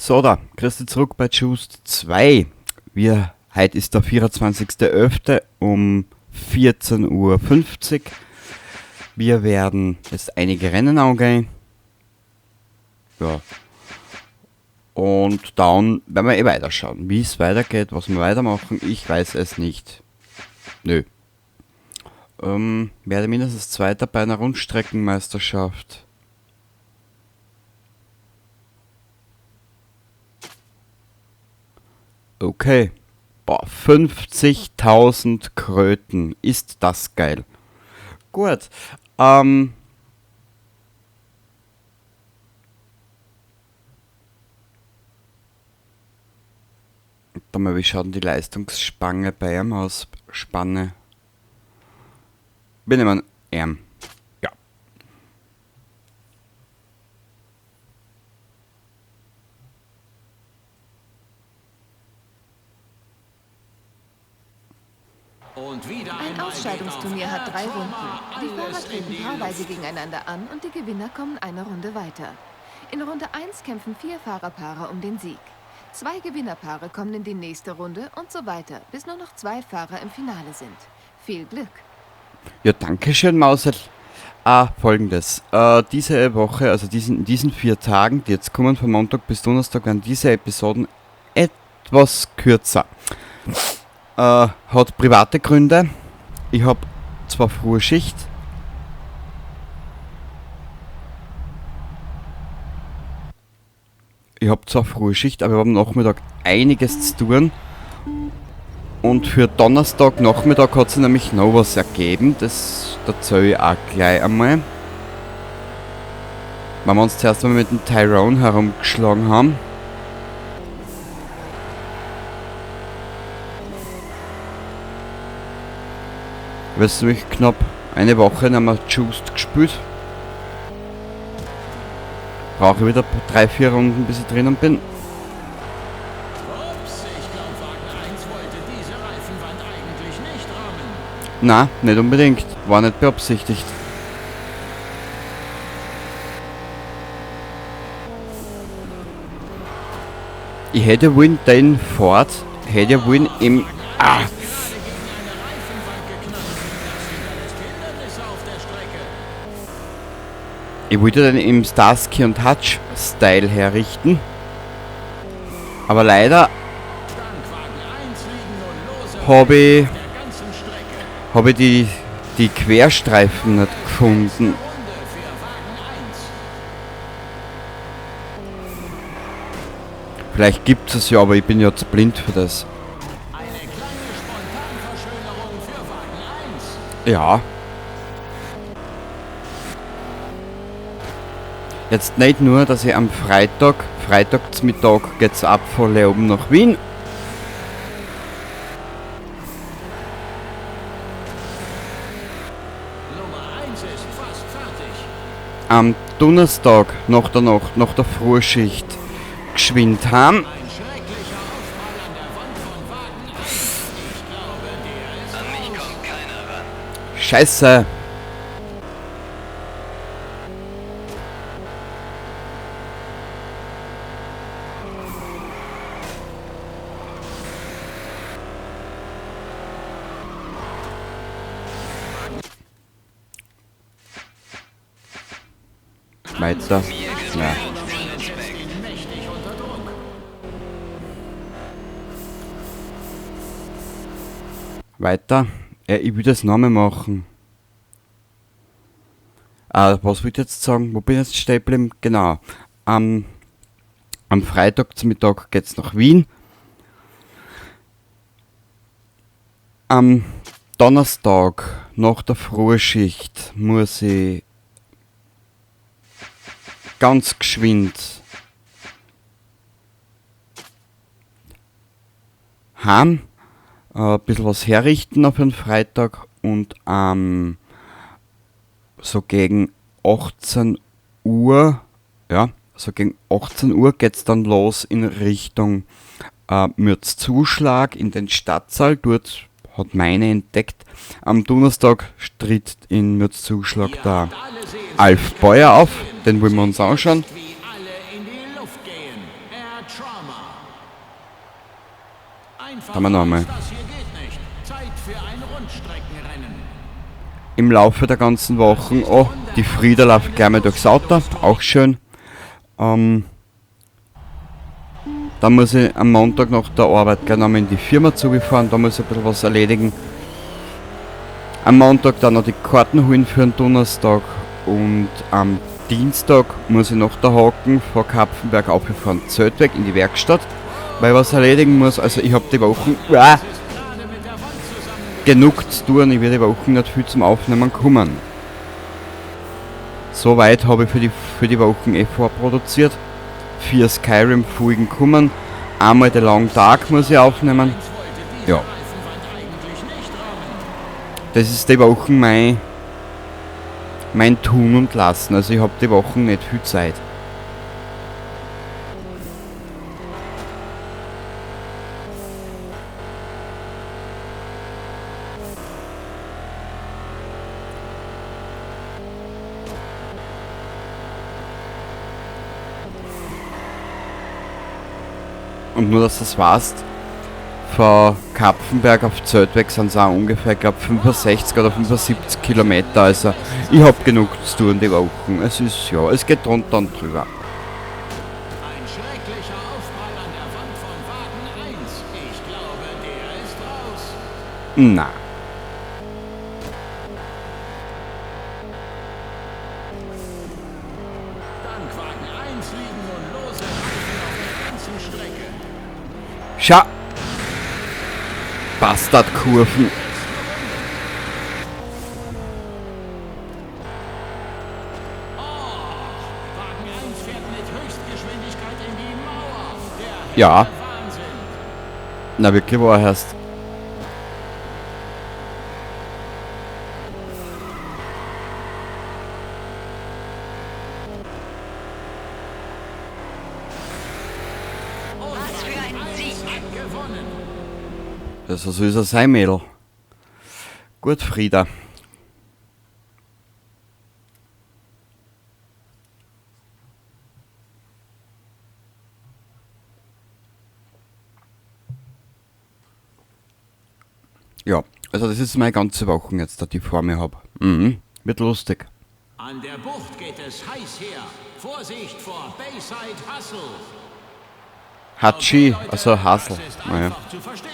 So da, grüß dich zurück bei Juiced 2. Heute ist der 24.11. um 14:50 Uhr. Wir werden jetzt einige Rennen angehen. Ja. Und dann werden wir eh weiterschauen, wie es weitergeht, was wir weitermachen. Ich weiß es nicht. Nö. Werde mindestens Zweiter bei einer Rundstreckenmeisterschaft. Okay. Boah, 50.000 Kröten. Ist das geil. Gut. Warte mal, wie schaut denn die Leistungsspanne bei ihm aus? Spanne. Wir nehmen M. Ja. Und wieder Ein einmal Ausscheidungsturnier geht auf hat 3 Erz Runden. Roma Die Fahrer alles treten in die paarweise Luft. gegeneinander an und die Gewinner kommen eine Runde weiter. In Runde 1 kämpfen 4 Fahrerpaare um den Sieg. 2 Gewinnerpaare kommen in die nächste Runde und so weiter, bis nur noch 2 Fahrer im Finale sind. Viel Glück! Ja, danke schön, Mausel. Folgendes. Diese Woche, also diesen, in diesen 4 Tagen, die jetzt kommen, von Montag bis Donnerstag, werden diese Episoden etwas kürzer. Hat private Gründe. Ich hab zwar frühe Schicht. Ich hab zwar frühe Schicht, aber ich hab am Nachmittag einiges zu tun. Und für Donnerstag Nachmittag hat sich nämlich noch was ergeben. Das erzähl ich auch gleich einmal. Wenn wir uns zuerst mal mit dem Tyrone herumgeschlagen haben. Weißt du, mich knapp eine Woche nicht mehr Juiced gespielt. Brauche ich wieder 3, 4 Runden, bis ich drinnen bin. Ups, ich glaub, Wagen 1 wollte diese Reifenwand eigentlich nicht rammen. Na, nicht unbedingt. War nicht beabsichtigt. Ich hätte wollen den Ford, hätte wollen im... Ah! Ich wollte den im Starsky und Hutch Style herrichten. Aber leider hab ich die Querstreifen nicht gefunden. Vielleicht gibt es ja, aber ich bin ja zu blind für das. Ja. Jetzt nicht nur, dass ich am Freitag zum Mittag geht's ab von Leoben nach Wien. Nummer 1 ist fast fertig. Am Donnerstag nach der Nacht, nach der Frühschicht geschwind heim. Ein schrecklicher Aufprall an der Wand von Wagen 1. Ich glaube, der ist An mich raus. kommt keiner ran. Scheiße. Weiter. Ja. Weiter. Ja, ich will das nochmal machen. Was wollte ich jetzt sagen? Wo bin ich jetzt stehen geblieben? Genau. Am Freitag zum Mittag geht's nach Wien. Am Donnerstag nach der Frühschicht muss ich ganz geschwind heim, ein bisschen was herrichten auf den Freitag und so gegen 18 Uhr, ja, so gegen 18 Uhr geht's dann los in Richtung Mürzzuschlag in den Stadtsaal. Dort hat meine entdeckt. Am Donnerstag tritt in Mürzzuschlag Ihr der habt alle sehen Alf Beuer auf, den wollen wir uns anschauen. Wie alle in die Luft gehen. Schauen wir noch einmal. Das hier geht nicht. Zeit für ein Rundstreckenrennen. Im Laufe der ganzen Wochen. Oh, die Frieda läuft gleich mal durchs Auto. Auch schön. Dann muss ich am Montag nach der Arbeit gleich nochmal in die Firma zugefahren. Da muss ich ein bisschen was erledigen. Am Montag dann noch die Karten holen für den Donnerstag. Und am Dienstag muss ich nach der Haken vor Kapfenberg aufgefahren, Zeltweg in die Werkstatt, weil ich was erledigen muss. Also ich hab die Wochen genug zu tun, ich werde die Wochen nicht viel zum Aufnehmen kommen. Soweit habe ich für die Wochen eh vorproduziert. 4 Skyrim-Folgen kommen. Einmal den Long Dark muss ich aufnehmen. Ja. Das ist die Woche mein Tun und Lassen. Also ich hab die Wochen nicht viel Zeit. Und nur, dass das war's, von Kapfenberg auf Zeltweg sind's auch ungefähr, glaub, 65 oder 75 Kilometer. Also ich hab genug zu tun die Wochen. Es ist, ja, es geht drunter und drüber. Ein schrecklicher Aufprall an der Wand von Wagen 1. Ich glaube, der ist raus. Na. Dank Wagen 1 liegen nun lose Reifen auf der ganzen Strecke. Schau. Bastardkurven. Oh, Wagen 1 fährt mit Höchstgeschwindigkeit in die Mauer. Der Ja. Wahnsinn. Na wirklich, wo er heißt. Was für ein Sieg! Gewonnen. Das ist so ist er sein Mädel. Gut, Frieda. Ja, also das ist meine ganze Woche jetzt, die ich vor mir hab. Wird lustig. An der Bucht geht es heiß her. Vorsicht vor Bayside Hustle. Hatschi, Okay, Leute, also Hustle. Das ist Naja. einfach zu verstehen.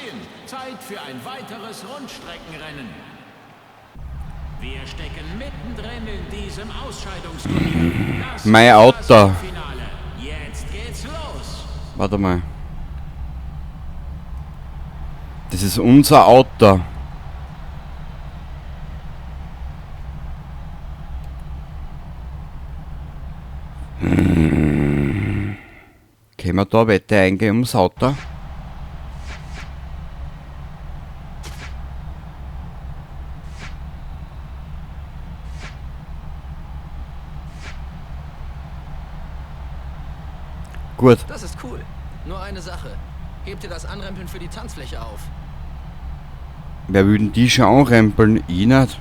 Zeit für ein weiteres Rundstreckenrennen. Wir stecken mittendrin in diesem Ausscheidungsturnier. Das Mein ist das Auto. Finale. Jetzt geht's los. Warte mal. Das ist unser Auto. Können wir da Wette eingehen ums Auto? Gut. Das ist cool. Nur eine Sache. Hebt ihr das Anrempeln für die Tanzfläche auf? Wer würden die schon anrempeln? Ich nicht.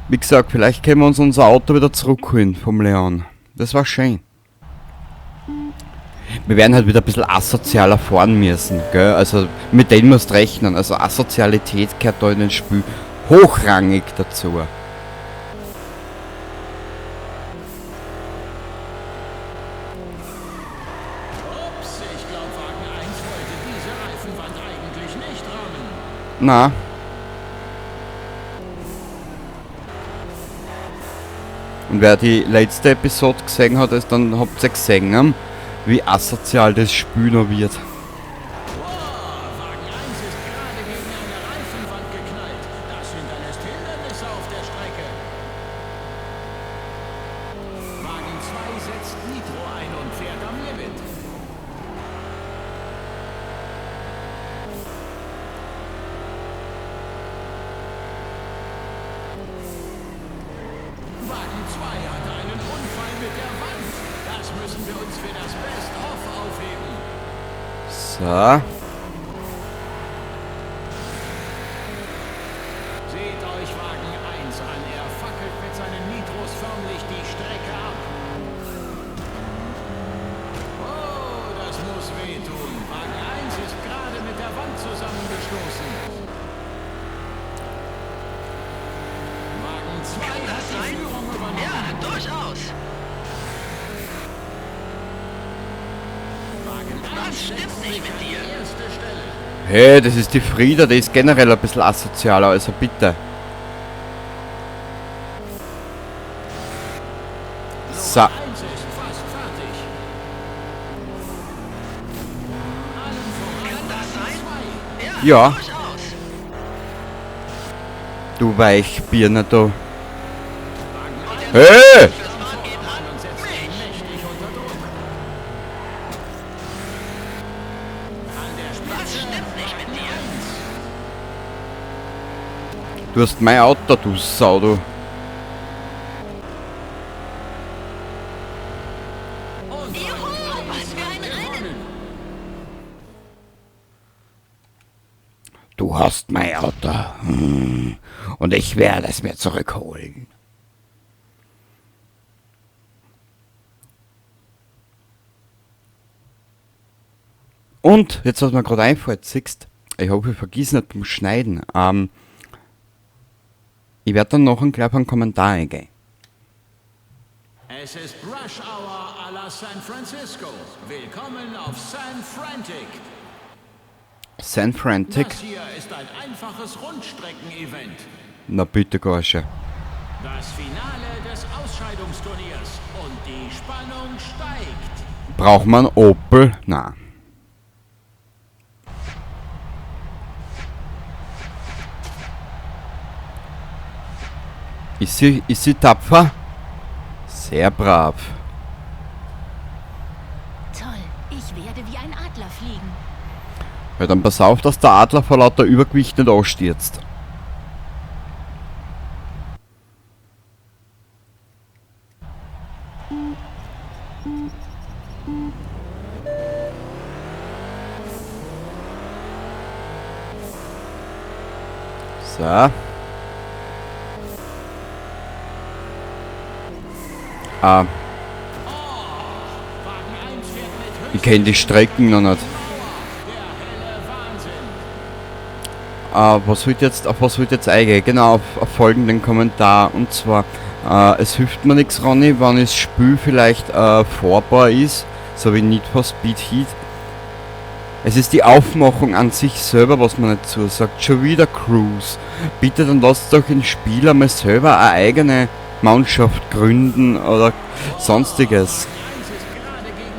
Wie gesagt, vielleicht können wir uns unser Auto wieder zurückholen vom Leon. Das war schön. Wir werden halt wieder ein bisschen asozialer fahren müssen, gell? Also mit dem musst du rechnen. Also Asozialität gehört da in den Spiel hochrangig dazu. Ups, ich glaub, Wagen 1 wollte diese Reifenwand eigentlich nicht rammen. Na. Und wer die letzte Episode gesehen hat, ist, dann habt ihr gesehen, ne? Wie asozial das Spiel noch wird. Wow, Wagen 1 ist gerade gegen eine Reifenwand geknallt. Das hinterlässt Hindernisse auf der Strecke. Wagen 2 setzt Nitro ein und fährt am Limit. Wagen 2 hatte einen Unfall mit der Wand. Das müssen wir uns für das Best-of aufheben. So. Seht euch Wagen 1 an. Er fackelt mit seinen Nitros förmlich die Strecke ab. Oh, das muss wehtun. Wagen 1 ist gerade mit der Wand zusammen. Was stimmt nicht mit dir? Hey, das ist die Frieda, die ist generell ein bisschen asozialer, also bitte. So. Nummer 1 ist fast fertig. Allen voran Kann das sein? 2. Ja. Durchaus. Du Weichbirne, du. Hey! Fürs Fahren geht an Und setzt ihn mich. mächtig unter Druck. An der Was Spitze stimmt nicht mit dir? 1. Du hast mein Auto, du Sau, du. Und Juhu, was für ein Rennen. Du hast mein Auto. Und ich werde es mir zurückholen. Und, jetzt was mir gerade einfällt, siehst, ich hoffe, ich vergiss nicht beim Schneiden. Ich werde dann noch einen kleinen Kommentar eingehen. Es ist Rush Hour à la San Francisco. Willkommen auf San Frantic. San Frantic? Das hier ist ein einfaches Rundstrecken-Event. Na bitte, Gorsche. Das Finale des Ausscheidungsturniers. Und die Spannung steigt. Braucht man Opel? Na. Ist sie tapfer? Sehr brav. Toll, ich werde wie ein Adler fliegen. Ja, dann pass auf, dass der Adler vor lauter Übergewicht nicht anstürzt. So. Ah. Ich kenn die Strecken noch nicht. Ah, was wollt jetzt, auf was wollt jetzt eingehen? Genau, auf folgenden Kommentar. Und zwar, es hilft mir nix, Ronny, wenn das Spiel vielleicht fahrbar ist, so wie Need for Speed Heat. Es ist die Aufmachung an sich selber, was man nicht zusagt. Schon wieder Crews. Bitte, dann lasst doch den Spieler mal selber eine eigene Mannschaft gründen oder sonstiges.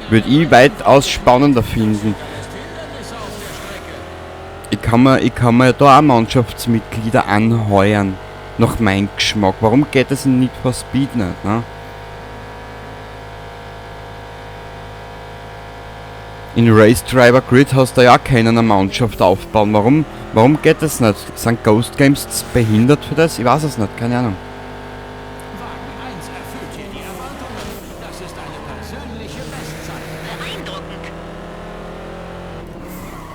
Würde ich weitaus spannender finden. Ich kann mir ja da auch Mannschaftsmitglieder anheuern. Nach meinem Geschmack. Warum geht das in Need for Speed nicht, ne? In Race Driver Grid hast du ja auch keine Mannschaft aufbauen. Warum geht das nicht? Sind Ghost Games behindert für das? Ich weiß es nicht, keine Ahnung. Wagen 1 erfüllt hier die Erwartungen. Das ist eine persönliche Bestzeit. Beeindruckend.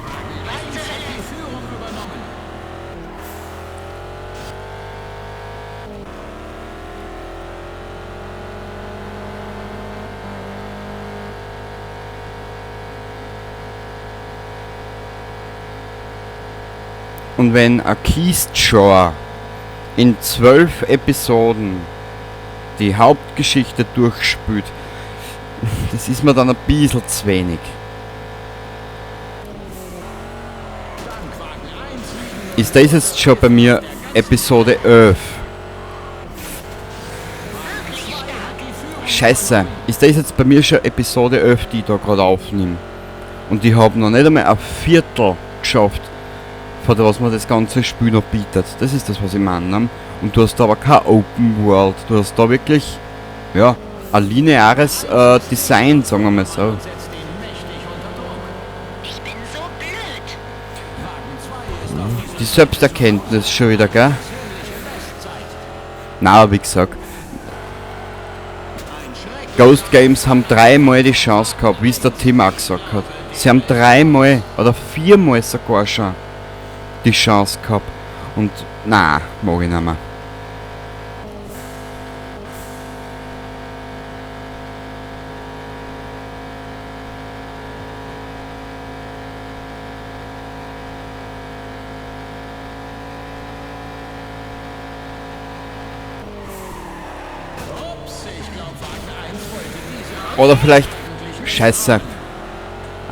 Wagen 1 hat die Führung übernommen. Und wenn a Keystrower in 12 Episoden die Hauptgeschichte durchspült, das ist mir dann ein bisschen zu wenig. Ist das jetzt schon bei mir Episode 11? Scheiße, ist das jetzt bei mir schon Episode 11, die ich da gerade aufnehme? Und ich hab noch nicht einmal ein Viertel geschafft, von dem, was mir das ganze Spiel noch bietet. Das ist das, was ich meine. Ne? Und du hast da aber kein Open World. Du hast da wirklich, ja, ein lineares Design, sagen wir mal so. Ich bin so blöd. Die Selbsterkenntnis schon wieder, gell? Na, aber wie gesagt, Ghost Games haben dreimal die Chance gehabt, wie es der Tim auch gesagt hat. Sie haben dreimal oder viermal sogar schon die Chance gehabt. Und na, mag ich nicht mehr. Oder vielleicht... Scheiße.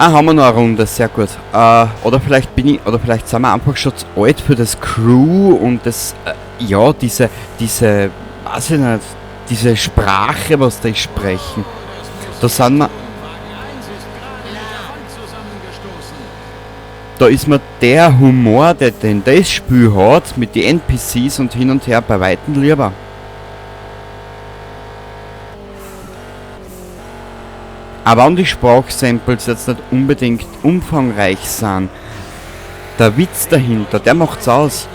Ah, haben wir noch eine Runde, sehr gut. Oder vielleicht bin ich, oder vielleicht sind wir einfach schon zu alt für das Crew und das, ja, diese, weiß ich nicht, diese Sprache, was die sprechen. Da sind wir. Da ist mir der Humor, der den das Spiel hat, mit den NPCs und hin und her bei Weitem lieber. Aber wenn die Sprachsamples jetzt nicht unbedingt umfangreich sind, der Witz dahinter, der macht's aus.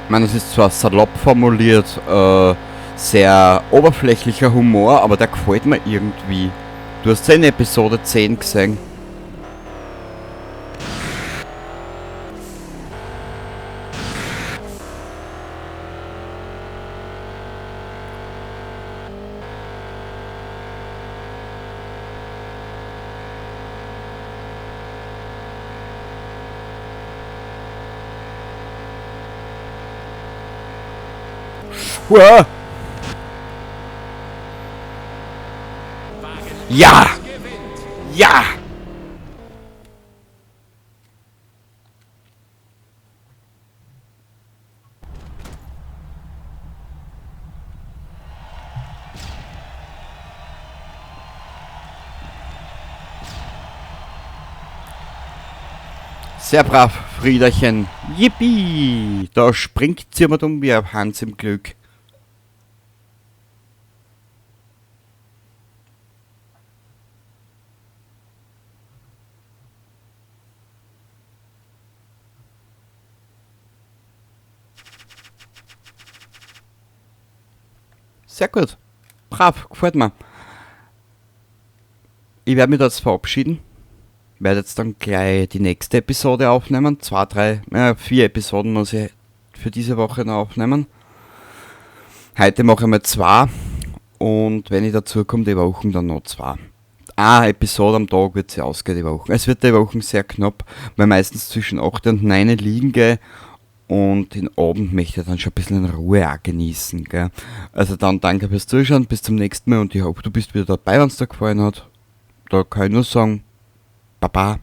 Ich meine, es ist zwar salopp formuliert, sehr oberflächlicher Humor, aber der gefällt mir irgendwie. Du hast ja in Episode 10 gesehen. Uah. Ja! Ja! Sehr brav, Friederchen. Yippie! Da springt sie jemand um wie ein Hans im Glück. Sehr gut. Brav, gefällt mir. Ich werde mich da jetzt verabschieden. Werde jetzt dann gleich die nächste Episode aufnehmen. 2, 3, 4 Episoden muss ich für diese Woche noch aufnehmen. Heute mache ich mal 2 und wenn ich dazu komme, die Wochen dann noch 2. Eine Episode am Tag wird sie ausgehen, die Woche. Es wird die Wochen sehr knapp, weil meistens zwischen 8 und 9 liegen gehe. Und den Abend möchte ich dann schon ein bisschen in Ruhe auch genießen. Gell? Also dann danke fürs Zuschauen, bis zum nächsten Mal und ich hoffe, du bist wieder dabei, wenn's dir gefallen hat. Da kann ich nur sagen, Baba.